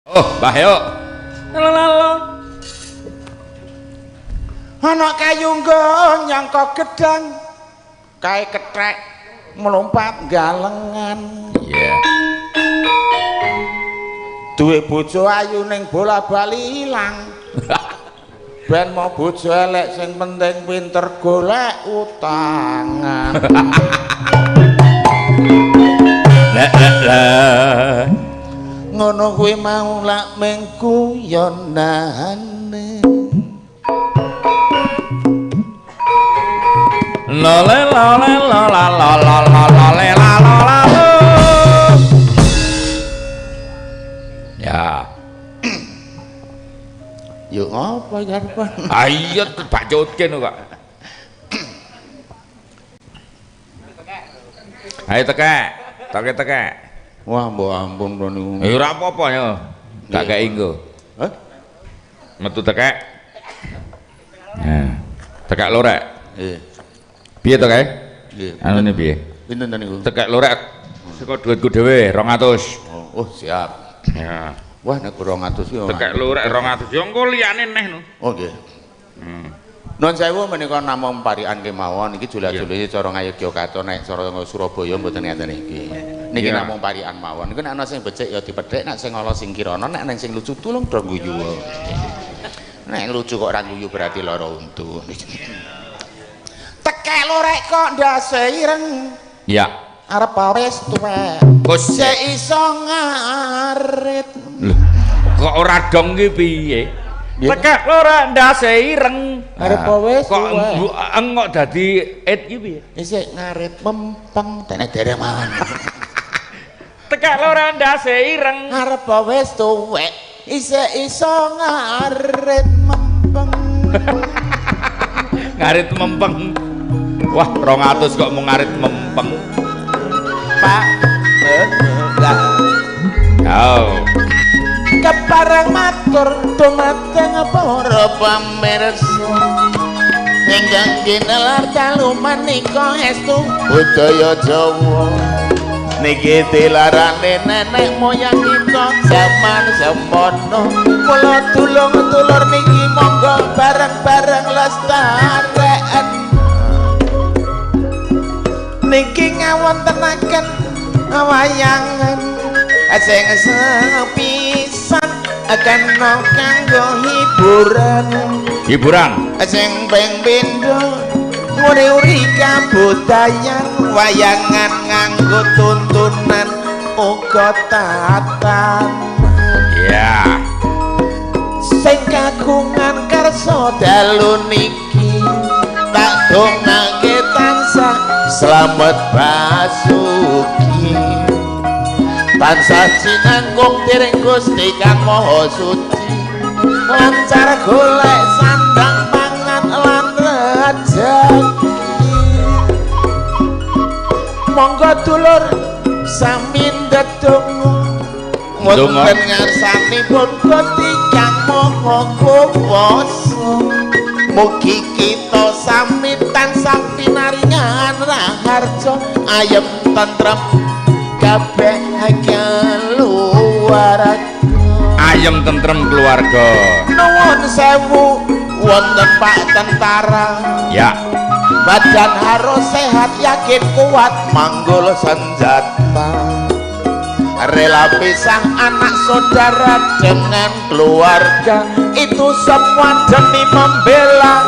Oh, Mbah yuk. Lalo. Ana kayu nggo nyangka gedang. Kae kethek melompat galengan. Iya. Yeah. Duwe bojo ayu ning bola-bali ilang. Ben mau bojo elek sing penting pinter golek utangan. La la la. Ngono kuwi mau lak mung guyonane. La la la la la la la la la la la la la. Ya. Yo ngapa iki arep? Ayo bacutke no kok. Ayo tekek, tekek tekek. Wah, mbok ampun to niku. Ya ora apa-apa ya. Tak kei engko. Hah? Metu tekek. Nah, tekek lorek. Nggih. Piye to kae? Nggih. Anune piye? Pinten to niku? Tekek lorek saka dhuwitku dhewe 200. Oh, siap. Ya. Wah, nek 200 ki. Tekek lorek 200. Ya engko liyane neh no. Oh, nggih. Nun sewu menika namung parikan kemawon iki jula-juli cara Ngayogyakarta nek cara Surabaya mboten ngeten iki. Niki namung parikan mawon. Niku nek ana sing becik ya dipethik, nek sing ala singkirana, nek sing lucu tulung do guyu. Nek lucu kok ora guyu berarti lara untu. Tekek lorek kok ndase ireng. Iya. Arep wis tuwek. Kok iso ngarit. Lho, kok ora dong ki piye? Tekek lorek ndase ireng. Arep wis kok engok dadi it ki piye? Isih ngarit mempeng tene dereng mawon. Tekek lorek ndase ireng. Arep wis tuwek isih iso ngarit mempeng. Ngarit mempeng. Wah, 200 kok mau ngarit mempeng. Pak. Oh. Kepareng matur dumateng para pamirsa ingkang ginelar dalu menika estu budaya Jawa niki dilarane nenek moyang kita jaman semono. Kula tulung-tulur niki monggo bareng-bareng lestarekan niki ngawontenaken wayangan sing sepisan kena kanggo hiburan. Hiburan sing ping pindho nguri-uri kabudayan wayangan nganggo tuntunan uga tatan. Ya. Sing kagungan karsa dalu niki tak dongake tansah slamet basuki, tansah cinangkung dening Gusti Kang Maha Suci, lancar golek sandang pangan lan rejeki. Monggo dulur sami ndedonga wonten ngarsanipun Gusti Kang Maha Kuwasa. Mugi kita sami tansah pinaringan raharja ayem tentrem kabeh keluarga. Ayem tentrem keluarga. Nuwun sewu wonten Pak Tentara. Ya. Badan harus sehat yakin kuat manggul senjata, rela pisah anak saudara dengan keluarga, itu semua demi membela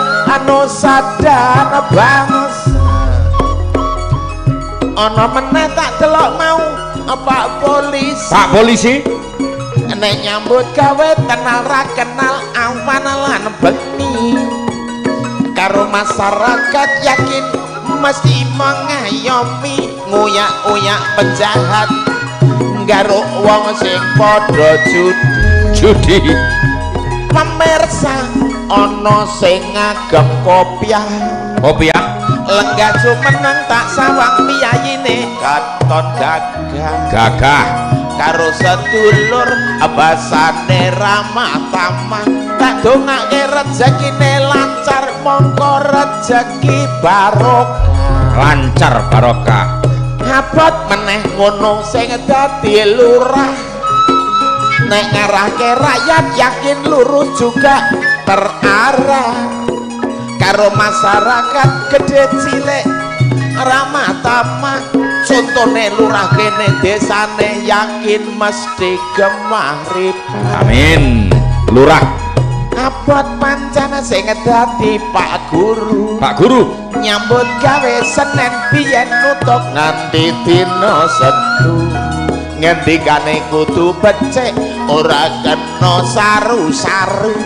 nusa dan bangsa. Ana meneh tak delok mau Pak Polisi. Pak Polisi nek nyambut gawe kenal ra kenal awan lan bengi, karo masyarakat yakin mesti mengayomi, nguyak-uyak penjahat garuk wong sing padha judi. Judi. Pemirsa ana sing ngagem kopiah. Kopiah lenggah jumeneng tak sawang piyayine katon gagah. Gagah karo sedulur basane ramah tamah, tak dongake rezekine lancar mongko rejeki barokah. Lancar barokah. Abot meneh ngono sing dadi lurah. Nek ngarahke rakyat yakin lurus juga terarah. Karo masyarakat gede cilik ramah tamah. Contone lurah kene desane yakin mesti gemah ripah. Amin. Lurah. Abot pancen sing dadi Pak Guru. Pak Guru nyambut gawe Senin biyen nutuk nganti dina Setu. Ngendikane kudu becik ora kena saru-saru.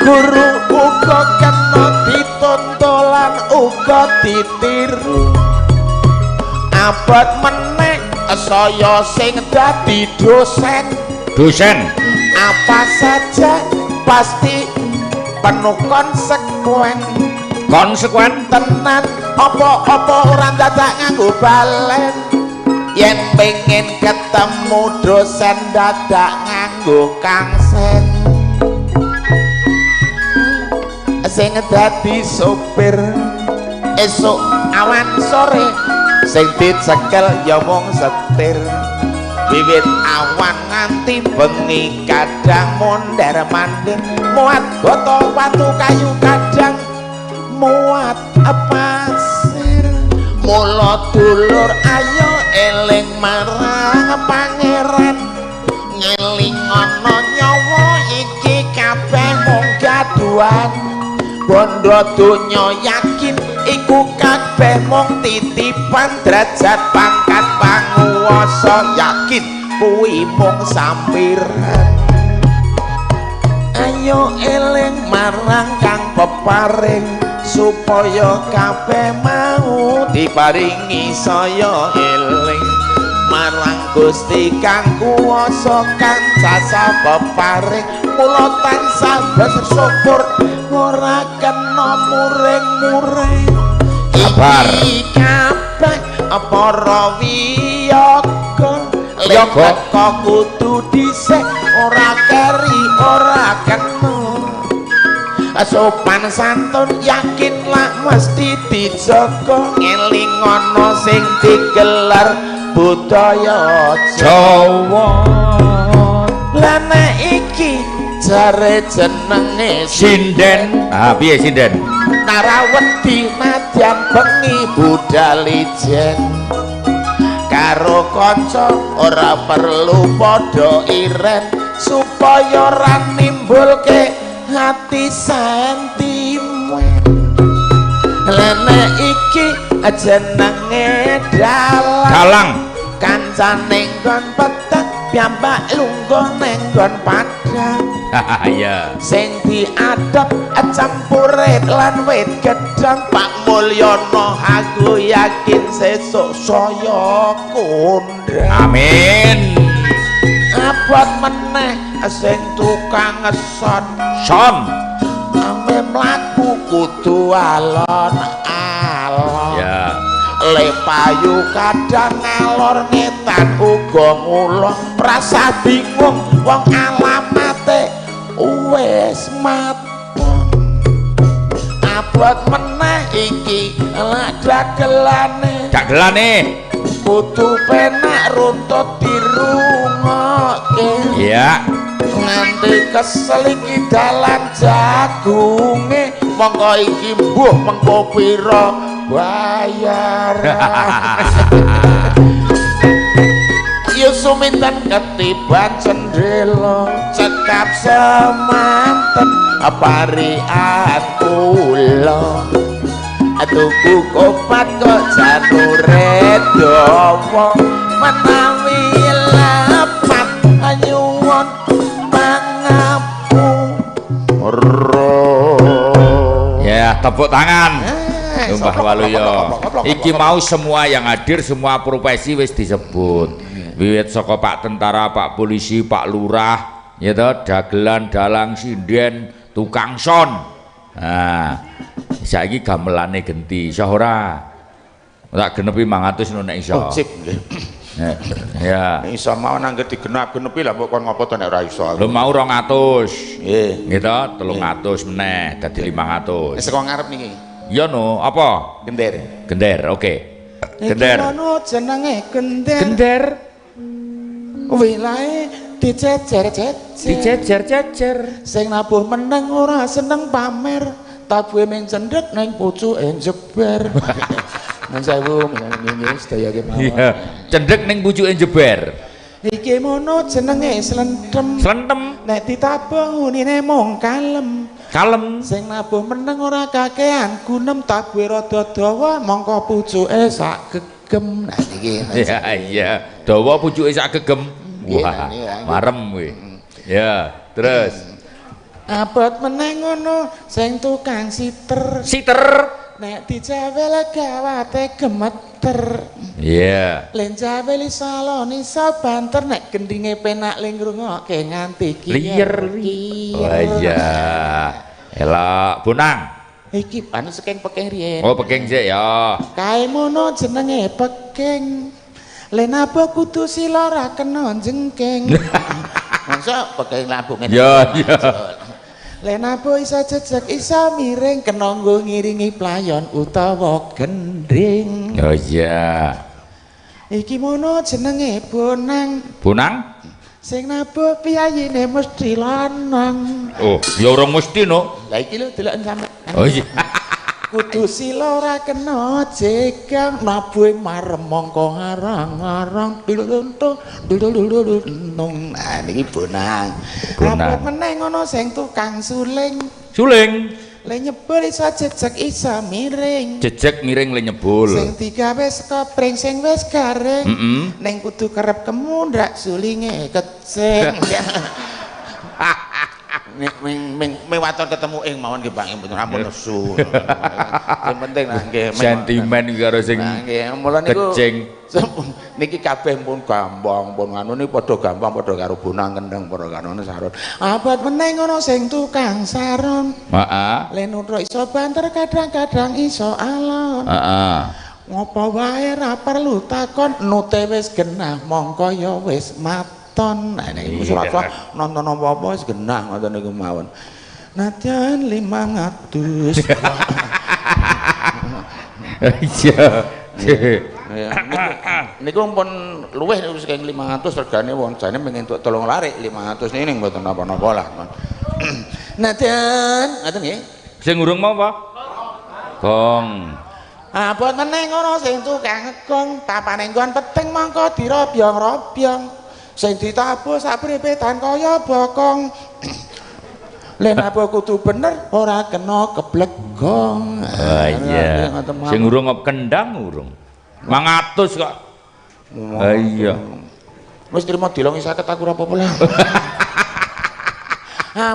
Guru uga kena ditontolan uga ditiru. Abot meneh saya sing dadi dosen. Dosen apa saja pasti penuh konsekuen. Konsekuen tenan apa-apa ora dadak nganggo balen. Yen pengen ketemu dosen dadak nganggo kangsen. Sing dadi sopir esuk awan sore sing dicekel ya wong setir. Wiwit awan nganti bengi kadang mondar mandir muat botol watu kayu kadang muat pasir. Mula dulur ayo eling marang pangeran, ngeling ana nyawa iki kabeh mung gaduhan. Bondo donya yakin iku kabeh mung titipan, derajat pangkat panguwasa yakin kuwi mung sampiran. Ayo eling marang kang peparing supaya kabeh mau diparingi saya eling marang Gusti kang kuwasa kang sasah peparing. Mula tansah bersyukur ora kena muring-muring. Kabar iki kabeh para wiyaga Wiyaga teka kudu dhisik ora keri ora kena. Sopan santun yakin lak mesti dijaga, ngeling ana sing digelar budaya Jawa. Lah nek iki jare jenenge sinden. Ah piye sinden? Narawedi nadyan bengi budal ijen karo kanca ora perlu padha iren supaya ora nimbulke hati sentimen. Lah nek iki jenenge dalang. Dalang kancane nggon peteng piyambak lungguh ning nggon padang. Iya. Sing diadep campurit lan wit gedhang. Pak Mulyono aku yakin sesuk saya kondang. Amin. Abot meneh sing tukang ngeson son ame mlaku kudu alon-alon. Ya. Le payu kadang ngalor ngetan uga ngulon, prasah bingung wong alamate wis maton. Abot meneh iki lak dagelane. Dagelane kudu penak runtut dirungokke. Iya. Nganti kesel iki dalan jagunge, mongko iki mbuh mengko pira bayaran. Yusuminten ketiban cendela cekap semanten parian kula. Tuku kopat kok janure dawa menawi lepat nyuwun pangapura. Ya, tepuk tangan. Mbah Waluyo. Iki mau semua yang hadir, semua profesi wis disebut. Wiwit saka Pak Tentara, Pak Polisi, Pak Lurah, ya toh, dagelan, dalang, sinden, tukang son. Nah, saiki gamelane genti, iso ora? Tak genepi 500 ngono nek iso. Oh, sip nggih. Ya. Iso mawon angger digenap-genepi lah mbok kon ngopo to nek ora iso. Lho mau 200. Nggih. Nggih to, 300 meneh dadi 500. Wis saka ngarep niki. Ya no, apa? Gender. Gender, oke. Gender. Iki ono jenenge gender. Gender. Wilahe dicecer-cecer. Dicecer-cecer. Sing nabuh meneng ora seneng pamer, tabuhe ming cendhek ning pucuke jeber. Nuwun sewu nggih sedaya kemawon. Iya, cendhek ning pucuke jeber. Iki mono jenenge slentem. Slentem. Nek ditabuh unine mung kalem. Kalem. Sing nabuh meneng ora kakean gunem, tabuhe rada dawa mongko pucuke sak gegem. Nah niki. Iya, iya. Dawa pucuke sak gegem. Wah, marem kuwi. Ya, terus. Abot meneng ngono sing tukang siter. Siter. Nek dijawel gawate gemeter. Iya. Yeah. Len jawel iso alon iso banter, nek gendinge penak le ngrungokke nganti liyer. Oh iya. Elok, Bonang. Iki anu saking peking riyen. Oh, peking sik ya. Kae mono jenenge peking. Le napa kudu sila ora kena jengking. Masa peking lambung ngene. Ya, iya. Le napa iso jejeg iso miring, kena nggo ngiringi playon utawa gendring. Oh iya. Iki mono jenenge bonang. Bonang? Sing nabuh piyayine mesti lanang. Oh, ya ora mesti no. Lah iki lho deloken sampean. Oh iya. Kudu sila ora kena jegang, nabuhe marem mongko ngarang-arang diluntung dilululuntung. Nah niki bonang. Bonang. Abot meneh ngono sing tukang suling. Suling. Le nyebul iso jejeg iso miring. Jejeg miring le nyebul. Sing digawe saka pring sing wis garing. Ning kudu kerep kemundhak sulinge kecing. Ming waton ketemu ing mawon nggih Pak, mboten ampun nesu. Sing penting lah nggih sentimen iki karo sing nggih mula niku kecing. Niki kabeh pun gampang, pun anu niku padha gampang padha karo bonang kendang padha karo saron. Abot meneh ngono sing tukang saron. Heeh. Le nuthuk iso banter kadang-kadang iso alon. Heeh. Ngopo wae ra perlu takon, nute wis genah mongko ya wis mat. Ton. Nah niku ora nonton apa-apa wis genah ngoten niku mawon. Nadyan 500. Iya. Niku pun luwih niku saking 500 regane wong jane mung entuk 3 larik 500 niki mboten napa-napa lah. Nadyan, ngoten nggih. Sing urung mau apa? Gong. Abot meneh ngono sing tukang gong, tapane nggon peteng mongko dirobyong-robyong. Sing ditabuh sak prepetan kaya bokong. Le nabuh kudu bener ora kena keblegong. Oh iya. Sing urung kendang urung. 500 kok. Oh iya. Wis trimo dilongi 50 aku ora apa-apa lah.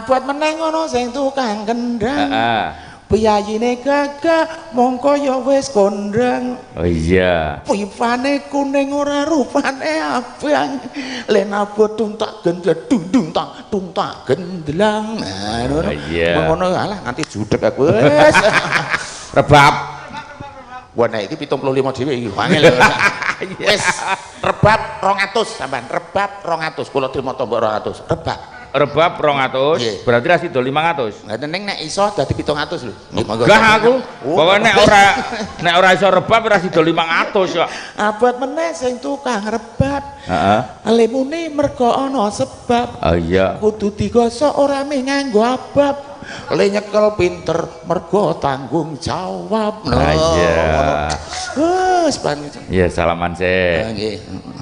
Abot meneh ngono sing tukang kendang. Heeh. Piyayine gagah mongko ya wis kondang. Oh iya. Pipane kuning ora rupane abang. Le nabuh tuntak gendlang dung tak tuntak gendlang. Nah ngono. Ngono alah nganti judeg aku wis. Rebab. Wah nek iki 75 dhewe iki angel. Wis rebab 200 sampean, rebab 200 kula trimo tombok 200. Rebab. Rebab 200, berarti ra sida 500. Lah ning nek iso dadi 700 lho. Gah aku. Pokoke nek ora iso rebab ora sida 500 kok. Abot meneh sing tukang rebab. Heeh. Lemune mergo ana sebab. Oh iya. Kudu digosok ora mung nganggo abab. Le nyekel pinter mergo tanggung jawab. Ah iya. Wes pan. Iya salaman sik. Nggih.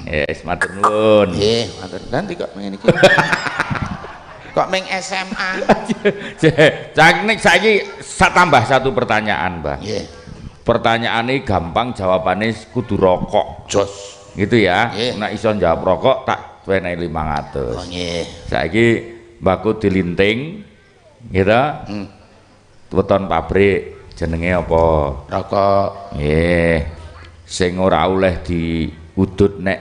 Yes, matur nuwun. Nggih, matur. Nanti kok ngene iki. Kok meng SMA? Cak nek saiki tambah satu pertanyaan, Mbah. Nggih. Pertanyaane gampang, jawabane kudu rokok. Jos. Gitu ya. Nggih. Nek iso jawab rokok tak wenehi 500. Oh nggih. Saiki mbahku dilinting gitu. Weton pabrik jenenge apa? Rokok. Nggih. Sing ora oleh diudut nek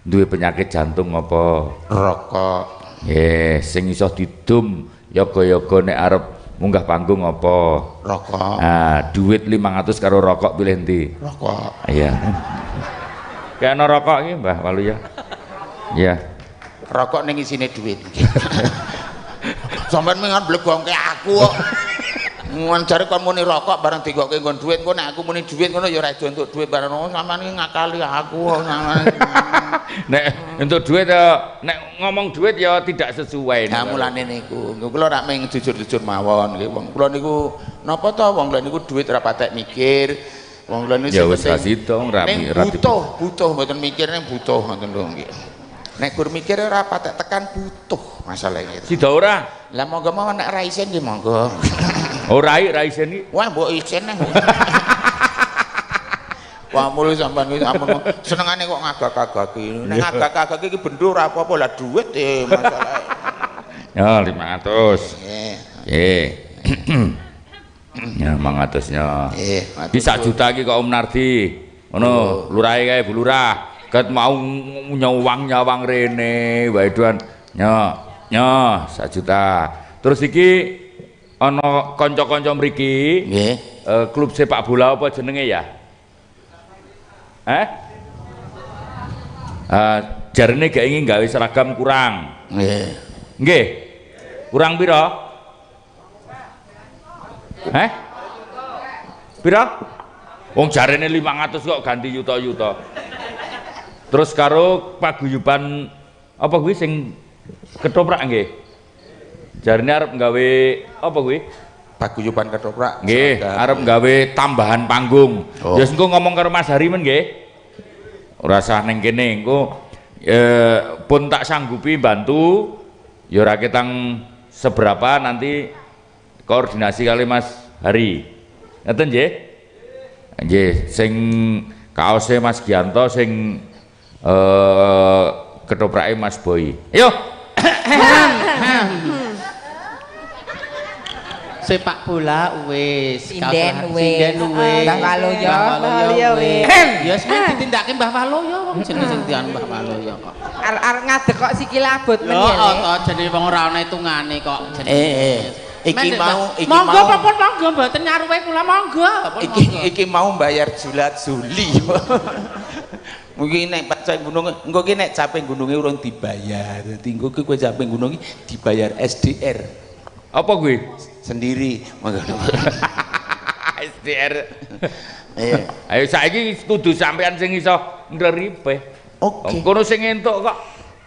duwe penyakit jantung apa? Rokok. Nggih, sing iso didum yoga-yoga nek arep munggah panggung apa? Rokok. Nah, duit 500 karo rokok pilih endi? Rokok. Iya. Kayak ana rokok iki, Mbah Waluyo. Iya. Rokok ning isine duit. Sampeyan mengan blegongke aku kok. Ngon jare kon muni rokok bareng digokke nggon dhuwit, engko nek aku muni dhuwit ngono ya ora iso entuk dhuwit bareng oh sampean iki ngakali aku sampean. Nek entuk dhuwit ya nek ngomong dhuwit ya tidak sesuai. Nah mulane niku. Kula rak mung jujur-jujur mawon nggih wong kula niku napa to wong kula niku dhuwit ora patek mikir. Wong kula niku ya wis ra sida ra butuh, butuh mboten mikir ning butuh ngoten lho nggih. Nek gur mikir ora patek tekan butuh masalahe itu. Sida ora? Lah monggo mawon nek ra isin nggih monggo. Ora ra isin iki. Wah mbok isin neh. Wah mulih sampean iki ampun senengane kok ngagak-agaki. Nek ngagak-agaki iki bendo ora apa-apa lah duit masalahe. Ya 500. Nggih. Nggih. Ya 500 nya. Nggih. Iki sak juta iki kok Om Nardi. Ngono, lurahe kae Bu Lurah. Ket mau nyawang-nyawang rene wae duan. Nyo, nyo 1 juta. Terus iki ana kanca-kanca mriki. Nggih. Klub sepak bola apa jenenge ya? Jarene gak ingin gawe seragam kurang. Nggih. Nggih. Kurang pira? Heh? Pira? Wong jarene 500 kok ganti yuta-yuta. Terus karo paguyuban apa kuwi sing ketoprak nggih? Jarene arep gawe apa kuwi? Paguyuban ketoprak. Nggih, arep gawe tambahan panggung. Oh. Ya engko ngomong karo Mas Hari men nggih. Ora usah ning kene engko pun tak sanggupi bantu ya ora ketang seberapa nanti koordinasi kali Mas Hari. Ngeten nggih? Nggih, sing kaose Mas Gianto sing ketoprake Mas Boy. Ayo. Sepak bola wis, sinden wis, Mbah Waluyo wis. Ya semen ditindakake Mbah Waluyo wong jenenge sing dian Mbah Waluyo kok. Arep ngadeg kok sikile abot men ya. Lho to jenenge wong ora ana hitungane kok jenenge. Iki mau iki monggo pripun monggo mboten nyaruwe kula monggo. Iki mau mbayar julat juli. Mungkin nek pacak gunung engko ki nek caping gununge urung dibayar. Dadi engko ki kowe caping gunung ki dibayar SDR. Apa kuwi? Sendiri. Monggo. SDR. Iya. Ayo saiki kudu sampean sing iso ngreripe. Oke. Kono sing entuk kok.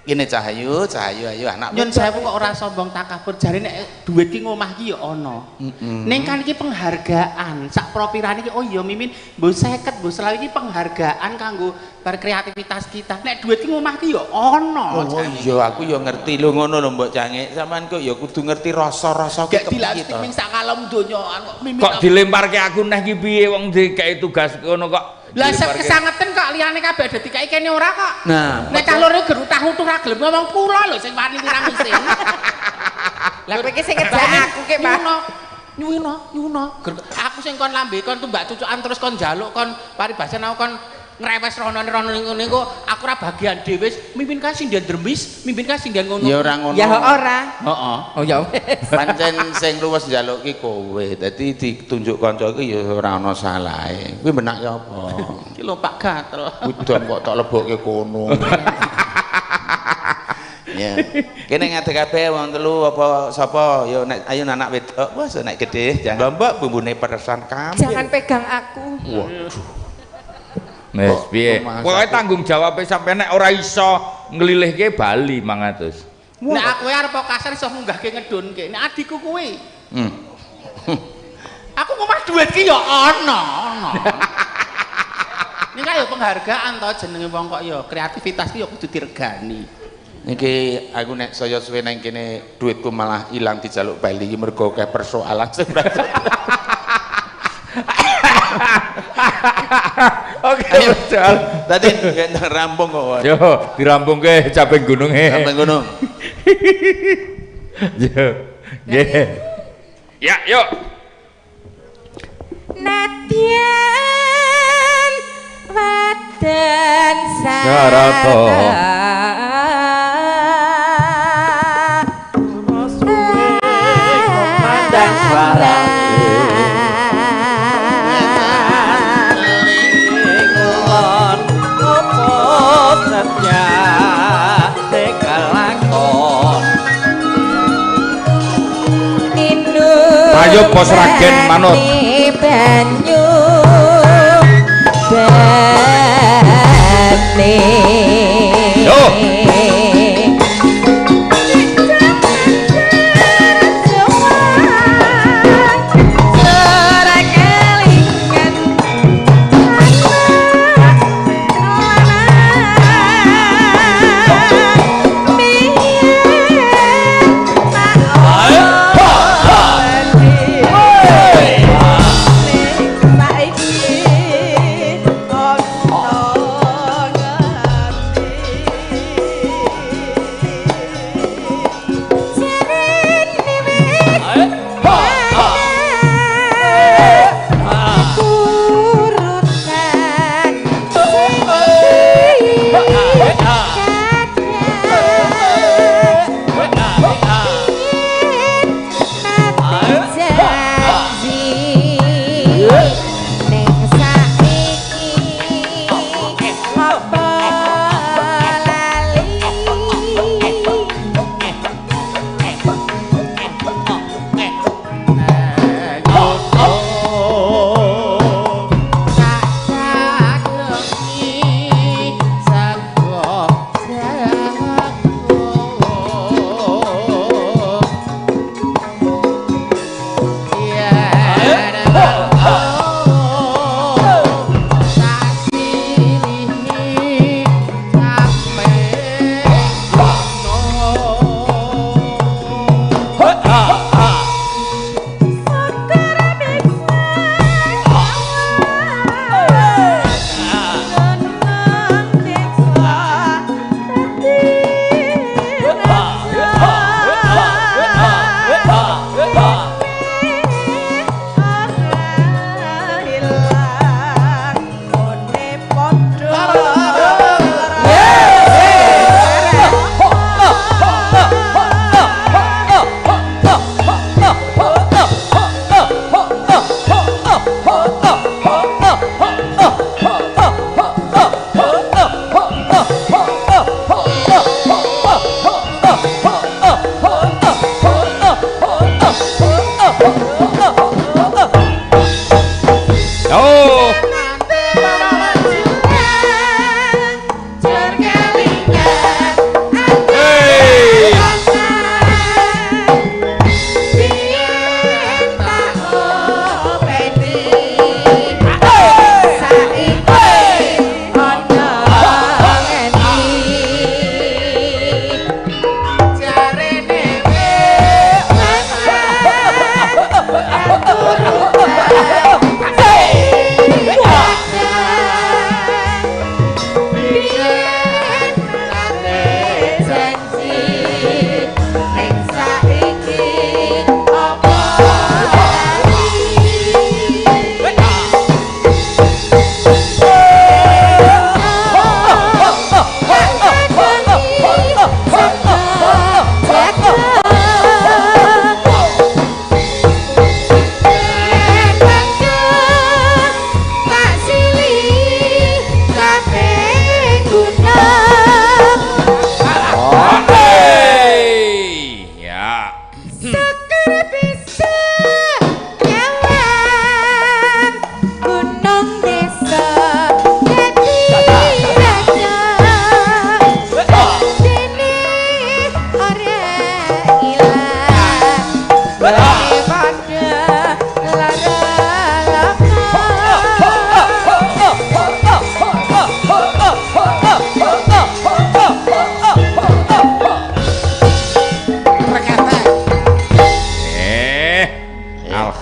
Kene Cahayu, Cahayu ayo anak. Nyun sewu kok ora sombong takabur jare nek duit ki ngomah ki ya ana. Ning kan iki penghargaan, sak propirane iki oh iya Mimin mbok 50 mbok 20 iki penghargaan kanggo berkreativitas kita. Nek duit ki ngomah ki ya ana. Oh iya aku ya ngerti lho ngono lho mbok Cangik. Sampean kok ya kudu ngerti rasa-rasa ki kepiye to. Gak sak kalem donya kok Mimin. Kok dilemparke aku neh ki piye wong dikeki tugas ngono kok. Lah kesangeten kok liyane kabeh ada dikai kene ora kok. Nah, nek cah loro ger utah-utuh ra gelem ngomong kula lho sing wani wirang isin. Lah kowe iki sing ngejak aku ki, Pak. Nyuwina, nyuwina. Aku sing kon lambe kon tumbak cucukan terus kon njaluk kon paribasan aku kon ngrewes rono-rono ngene kok aku ora bagian dhewe wis mimpin ka sinden dremis, mimpin ka sinden ngono. Ya ora ngono. Ya ora. Heeh. Oh ya wis. Pancen sing luwes njaluk ki kowe. Dadi ditunjuk kanca ki ya ora ana salahe. Kuwi menak ya apa? Ki lho Pak Gatel. Udan kok tak lebokke kono. Ya. Kene ngadeg kabeh wong telu apa sapa ya nek ayo anak wedok wis nek gedhe jangan lombok bumbune peresan kambing. Jangan pegang aku. Waduh. Wis piye? Pokoke tanggung jawabe sampeyan nek ora iso nglilihke bali 500. Nek aku arep kasar iso munggahke ngedunke. Nek adikku kuwi. Aku ngomah duit ki ya ana, ana. Ini kan ya penghargaan to jenenge wong kok ya kreativitas ki ya kudu diregani. Niki aku nek saya suwe nang kene duitku malah ilang dijaluk bali iki mergo akeh persoalan sing Oke, betul. Tadi rampung kok. Yo, dirampungke caping gununge. Caping gunung. Yo. Nggih. Ya, yuk. Nadyan wadan sarata. Komandang suara. Guyub Pos Ragen manut. Banyu bane. Yo.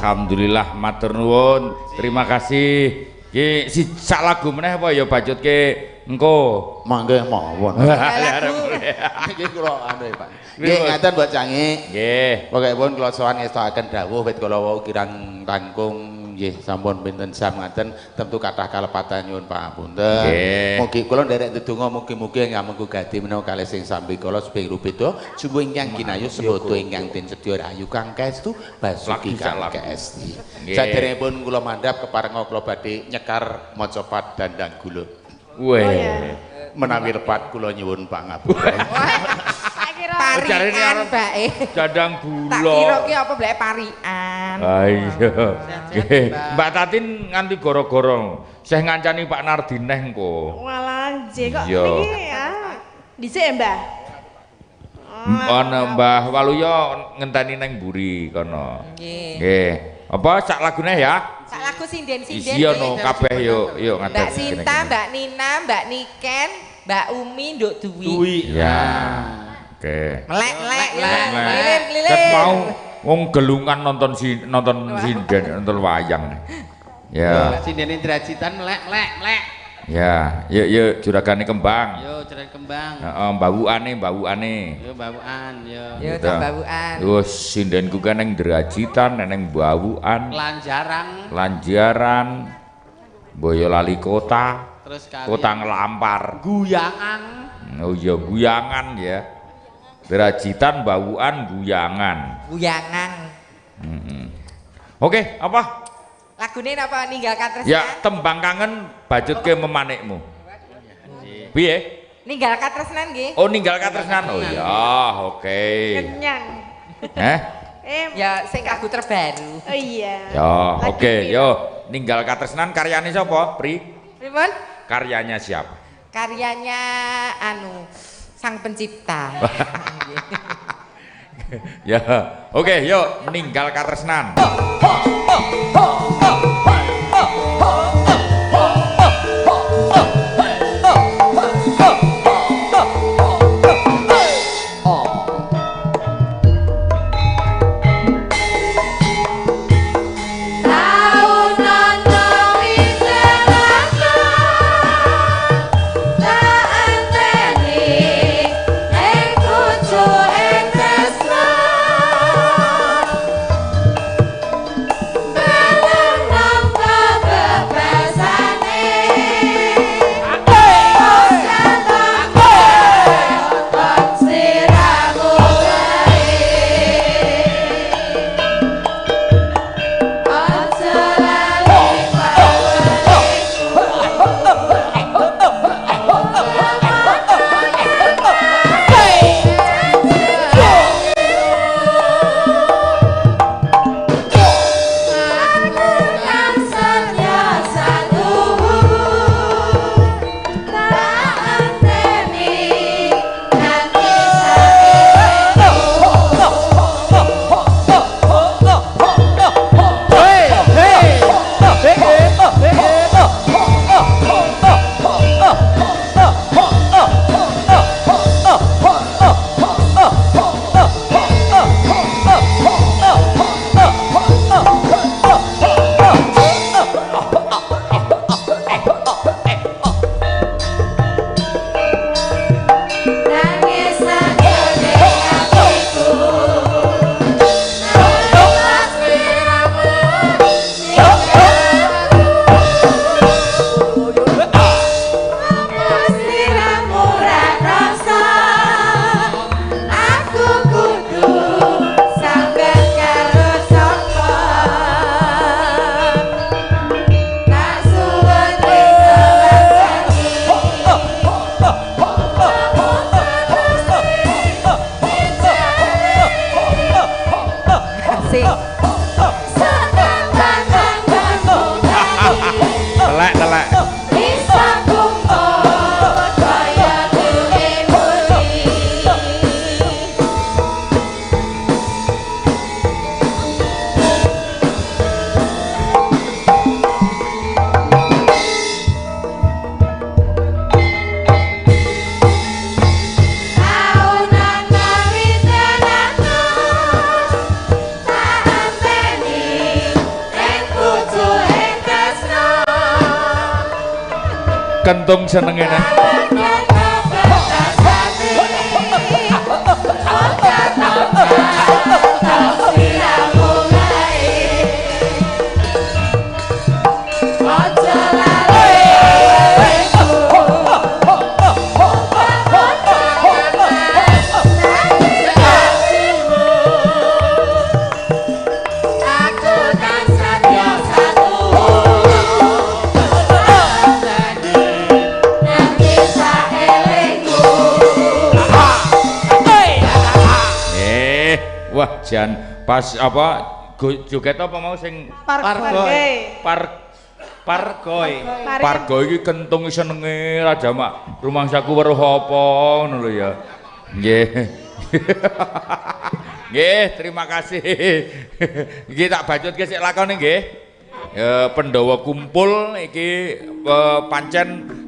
Alhamdulillah matur nuwun. Terima kasih. Ki si sak lagu meneh apa ya bacutke engko. Mangke mawon. Niki kula anu Pak. Nggih ngaten Mbok Cangi. Nggih. Pokokipun kula sowan ngestokaken dawuh wit kula wau kirang langkung nggih sampun pinten jam ngaten tentu kathah kalepatan nyuwun pangapunten. Mugi kula nderek ndedonga mugi-mugi ngamengku gati menawa kalih sing sambi kala suping rubeda jumbuh ingkang ginayu sembada ingkang den sedya rahayu kang kaestu basuki kang kaesti. Saderengipun kula mandhap keparenga kula badhe nyekar maca dandang gula. Weh. Menawi lepat kula nyuwun pangapunten. Parian bae. Dandang gula. Tak kira ki apa blek parian. jenengan. Ah iya. Mbak Tatin nganti goro-goro. Seh ngancani Pak Nardi neh engko. Walah nggih kok niki ya. Dhisik ya, Mbah. Ana Mbah Waluyo ngenteni nang mburi kono. Nggih. Nggih. Apa sak lagune ya? Sak lagu sinden-sinden. Iya no kabeh yo yo ngadep. Mbak Sinta, Mbak Nina, Mbak Niken, Mbak Umi, Nduk Dwi. Dwi. Ya. Oke. Melek-melek, lilir-lilir. Ket mau wong gelungan nonton nonton sinden, nonton wayang. Ya. Sinden Indrajitan melek-melek, melek. Ya, yuk yuk juragane kembang. Yo juragan kembang. Heeh, mbawukane, mbawukane. Yo mbawukan, yo. Yo mbawukan. Wes sindenku kan nang Drajitan, nang mbawukan. Lanjarang. Lanjaran. Boyolali kota. Terus kali. Kota Nglampar. Guyangan. Oh iya, guyangan ya. Drajitan, mbawukan, guyangan. Guyangan. Heeh. Oke, apa? Lagune napa ninggal katresnan? Ya, tembang kangen bajutke memanikmu. Piye? Ninggal katresnan nggih. Oh, ninggal katresnan. Oh ya, oke. Kenyang. Heh? Ya sing lagu terbaru. Oh iya. Ya, oke, yo ninggal katresnan karyane sapa, Pri? Pripun? Karyanya siapa? Karyanya anu Sang Pencipta. Ya, oke, yuk ninggal katresnan. Kentung senenge nek. Wah, jan pas apa Joget apa mau sing Pargoy. Par Pargoy. Pargo iki kentung senenge raja mak rumangsaku weruh apa ngono lho ya. Nggih. Nggih, terima kasih. Iki tak bacutke sik lakone nggih. Ya, Pandhawa kumpul iki pancen.